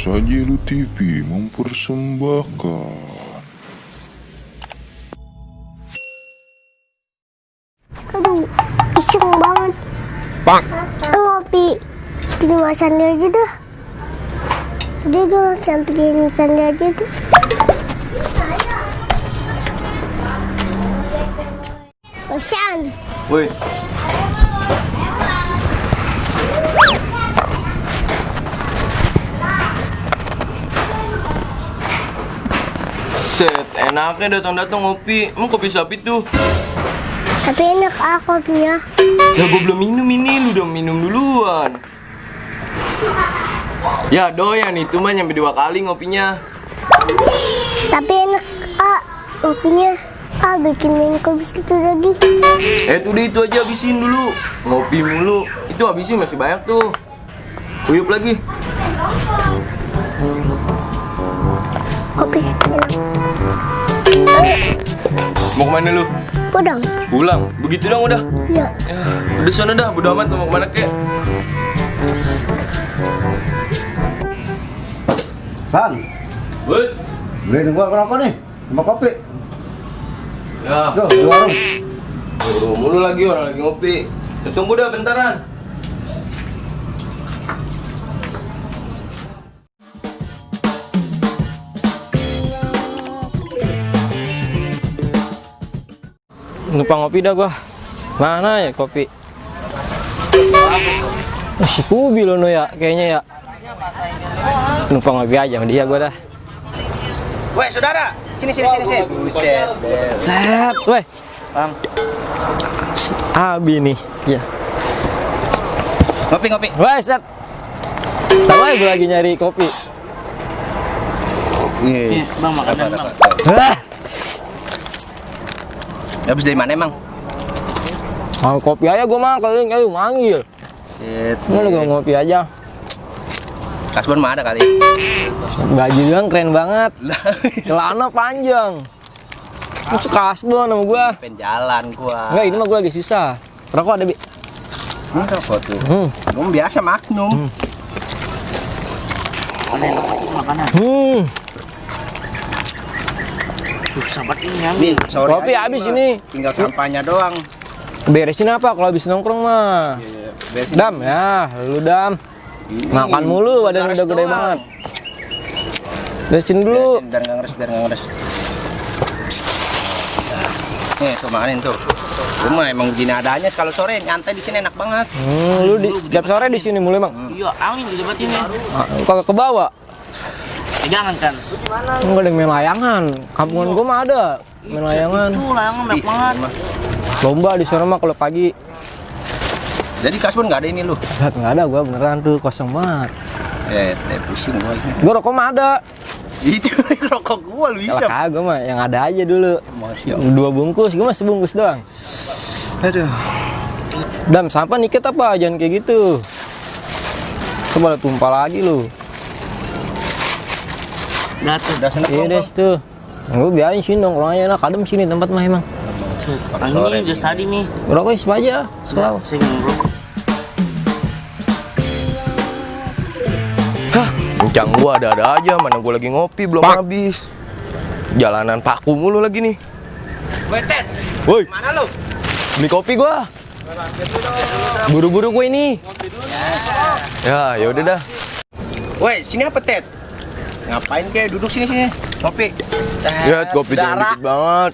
Sajilu TV mempersembahkan. Aduh, iseng banget. Pak. Ngopi di rumah Sandi aja dah. Udah gue sampai di rumah Sandi aja tuh. Osan. Woi. Set, enaknya datang-datang ngopi. Emang kopi sapi tuh. Tapi enak kopinya. Ya gue belum minum ini, lu udah minum duluan. Ya doyan itu mah nyampe 2 kali ngopinya. Tapi enak kopinya. Bikin main kopi itu lagi. Udah itu aja habisin dulu. Ngopi mulu. Itu habisin masih banyak tuh. Uyup lagi. Kopi enak. Mau kemana lu? Pulang. Pulang. Begitu dong udah. Ya. Udah sana dah, bodo amat mau kemana kek. San, Woi. beliin gua ngerokok nih, sama kopi. Ya. Tuh, di warung. Mulu lagi orang lagi ngopi. Ya, tunggu dah bentaran. Numpang ngopi dah gua. Mana ya kopi? Si Kubi loh no ya, kayaknya ya. Numpang ngopi aja sama dia gua dah. Weh, saudara, sini. Buset. Set, weh. Bang, Abi nih. Ya. ngopi. Weh, set. Sama gua lagi nyari kopi. Bang, makanan, Bang. Wah, Habis dari mana, Emang? mau kopi aja gua mah kali manggil. Lu gua ngopi aja. Kasbon mah ada kali. Baju doang keren banget. Celana panjang. Masuk kasbon sama gua. Pengen jalan gua. Enggak, ini mah gua lagi susah. Rokok ada, Bi? Rokok tuh. Minum biasa Magnum. Susah banget ini. Sorry Kopi aja habis gua. ini. Tinggal sampahnya doang. Beresin apa kalau habis nongkrong mah? Beresin. Dam ya, lu Dam. Makan mulu badan udah gede banget. Beresin dulu. Biar nggak ngeres. Nih, tuh makan tuh. Rumah emang begini adanya, kalau sore nyantai di sini enak banget. Lu di tiap sore di sini mulai, Bang. Iya, angin di tempat ini. Kagak ke bawah. Jangan kan. Enggak ada yang main layangan. Kampungan gua mah ada main layangan. Itu layangan banyak banget. Lomba di sana mah kalau pagi. Jadi Kasbon nggak ada ini lu? Lihat enggak ada gua beneran tuh kosong banget. Pusing gua ini. Gua rokok mah ada. Itu rokok gua lu Kalau isap. kagak mah yang ada aja dulu. Emosi. 2 bungkus, gua mah sebungkus doang. Aduh. Dam, sampah dikit apa? Jangan kayak gitu. Coba tumpah lagi lu. Udah seneng Iya deh tuh. Gue biarin sini nongkrong aja lah, kadem sini tempat mah emang. Angin udah tadi nih. Rokok isi aja, selalu. Saya ngerokok. Kencang gua ada-ada aja, mana gua lagi ngopi belum habis. Jalanan paku mulu lagi nih. Weh, Ted. Woi, Mana lu? beli kopi gua. Buru-buru gua ini. Ya udah dah. Woi, sini apa, Ted? Ngapain kayak duduk sini? Kopi. Lihat kopi jangan dikit banget.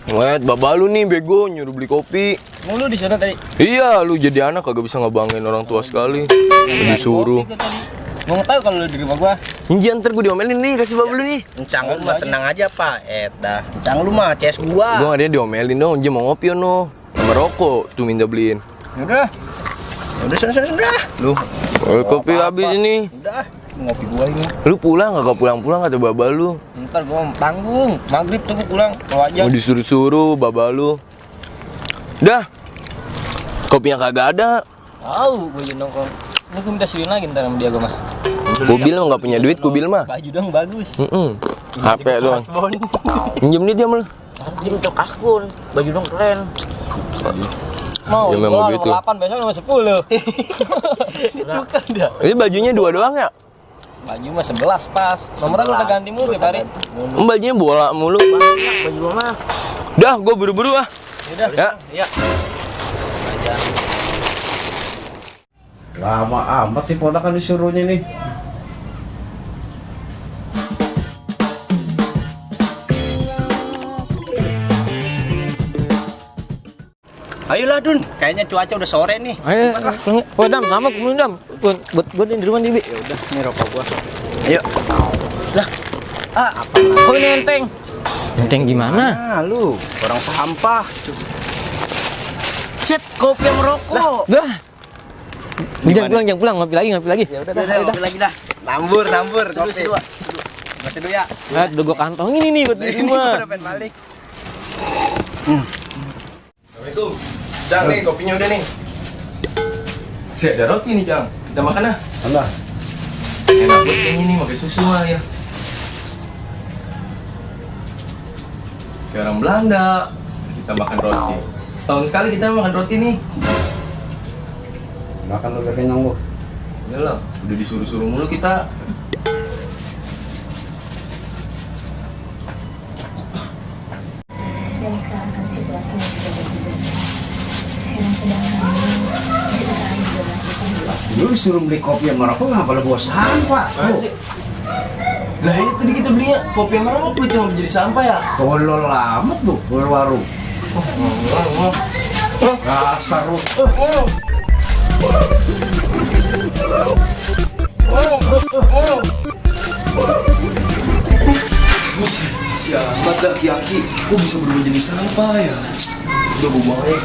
Lihat bapak lu nih bego nyuruh beli kopi. Mulu di sana tadi. Iya, lu jadi anak kagak bisa ngebanggain orang tua sekali. Disuruh. Mau tahu kalau lu di rumah gua. Inji ntar gua diomelin nih, kasih bapak lu nih. Encang lu mah tenang aja, Pak. Dah. Encang lu mah CS gua. Gua ada diomelin dong, Inji mau ngopi ono. Sama rokok tuh minta beliin. Udah sana. Lu. Kopi habis ini. Udah. Ngopi gua ini. Lu pulang kagak pulang kata bapak lu. Ntar gua tanggung. Maghrib tuh gua pulang. Bawa aja. Mau disuruh-suruh bapak lu. Dah. Kopinya kagak ada. Tahu gua jadi nongkrong. Ini gua minta silihin lagi ntar sama dia gua mah. Kubil mah nggak punya duit, kubil mah. Baju dong bagus. HP doang. Pinjem dia lu. Anjing cok akun. Baju dong keren. Mau Ya, memang gua begitu. nomor 8 besok nomor 10. Itu kan dia. Ini bajunya 2 doang ya? Baju mah 11 pas. Nomornya udah ganti mulu tiap hari. Bajunya bola mulu. Baju gua mah. Dah, gue buru-buru ah. Udah. Ya. Iya. Lama amat sih ponakan disuruhnya nih. Ayolah Dun, kayaknya cuaca udah sore nih. Ayo, oh Dam, sama kemudian Dam. Buat di rumah nih, Bi. Ya udah, ini rokok gua. Ayo. Oh ini enteng. Enteng gimana? Ah, lu orang sampah. Cet, kopi yang merokok. Dah. Jangan pulang, ngopi lagi. Ya udah Kopi lagi dah. Nambur, Seduh, kopi. seduh. Masih dulu ya. Nah, udah gua kantongin ini buat di Ini rumah. udah pengen balik. Assalamualaikum. Jang nih, kopinya udah nih. Si ada roti nih, Jang. Kita makan ah. Allah. Enak banget kayaknya nih, pakai susu mah ya. Kayak orang Belanda, kita makan roti. Setahun sekali kita makan roti nih. Makan lu biar kenyang lu. Udah lah, udah disuruh-suruh mulu kita. Lu disuruh beli kopi sama rokok ngapa lu bawa sampah? Tuh. Lah itu tadi kita belinya kopi yang merah itu mau jadi sampah ya? Tolol amat lu, keluar warung. Kasar lu. Buset, siamat dah aki-aki. Kok bisa berubah jadi sampah ya? Udah gue buang aja.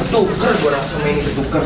Ketuker gue rasa main ini ketuker.